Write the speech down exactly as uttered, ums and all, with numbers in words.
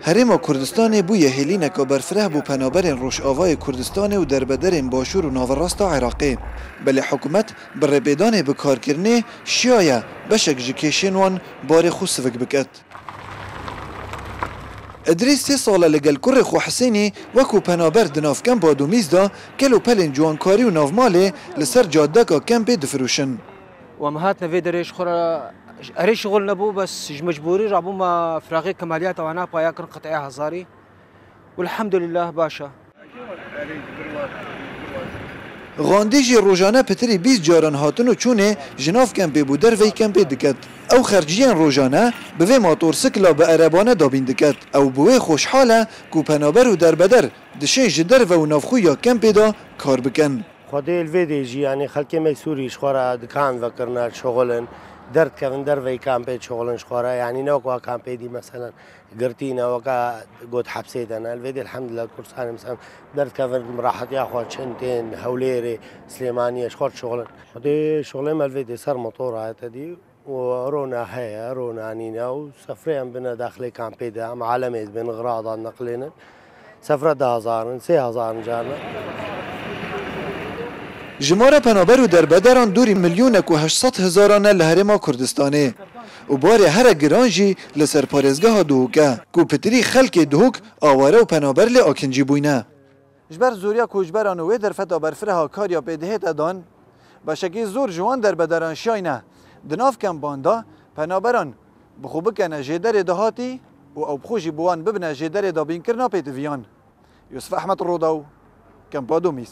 Herêma Kurdistanê bûye hêlîneka berfireh bo penaberên Rojavayê Kurdistanê û derbederên Başûr û Naverasta Iraqê. Belê hikûmet bi rêpêdanê bikarkirinê şiyaye beşek ji kêşên wan barê xwe sivik biket. Idrîs sê sal e li gel kurê xwe Hisênî wekû penaber di nav kempa Domîz de kel û pelên ciwankarî û navmalê li ser cadeka kempê difiroşin. Wem hatine vê derê ji xwe re erê şixul nebû, bes ji mecbûrî rabûme firaqê kemaliyata wana paya kir qit'ê hezarî. Welhamdulillah baş e. Xandî jî rojane pitirî bîst caran hatin û çûnê ji nav kempê bo derveyî kempê diket. Ew xerciyên rojane bi vê motorsikla bi erebane dabîn diket. Ew bi wê xweşhal e ku penaber û derbeder dişên ji derve û navxwe ya kempê de kar bikin. Xwedê li vê dê jî, yanî xelkê me Sûrî ji xwe re dikan vekirine, dişuxulin, derdikevin derveyî kampê dişuxulin ji xwe re, yanî ne wek wa kampê dî, meselen, girtî ne, weka got hepsê de ne. Li vê dê elhamdulillah Kurdistanê, meselen, derdikevin, rehetiya xwe çin tên Hewlêrê, Silêmaniyê, ji xwe re dişuxulin. Xwedê şuxulê me li vê dê ser motor hate dî. û rona heye, rona nîne û sefrê em bine daxilê kampê de, em alemê dibin, xiradan neqilênin. Sefre du hezar in, sê hezar in carna. Jimara penaber û derbederan dûrî milyonek û heşt sed hezaran e li Herêma Kurdistanê û barê here giran jî li ser parêzgeha Duhok e, ku pitirî xelkê Duhok aware û penaber lê akincî bûyne. Ji ber zoriya koçberan û wê derfeta berfireh a kar ya pê dihête dan, beşekî zor ji wan derbederan şiyayne. Di nav kempan de penaberan bi xwe bikene jêderê dahatî û ew bi xwe jî bi wan bibine jêderê dabînkirina pêdiviyan. Yusuf Ehmed Rodaw, Kempa Domîs.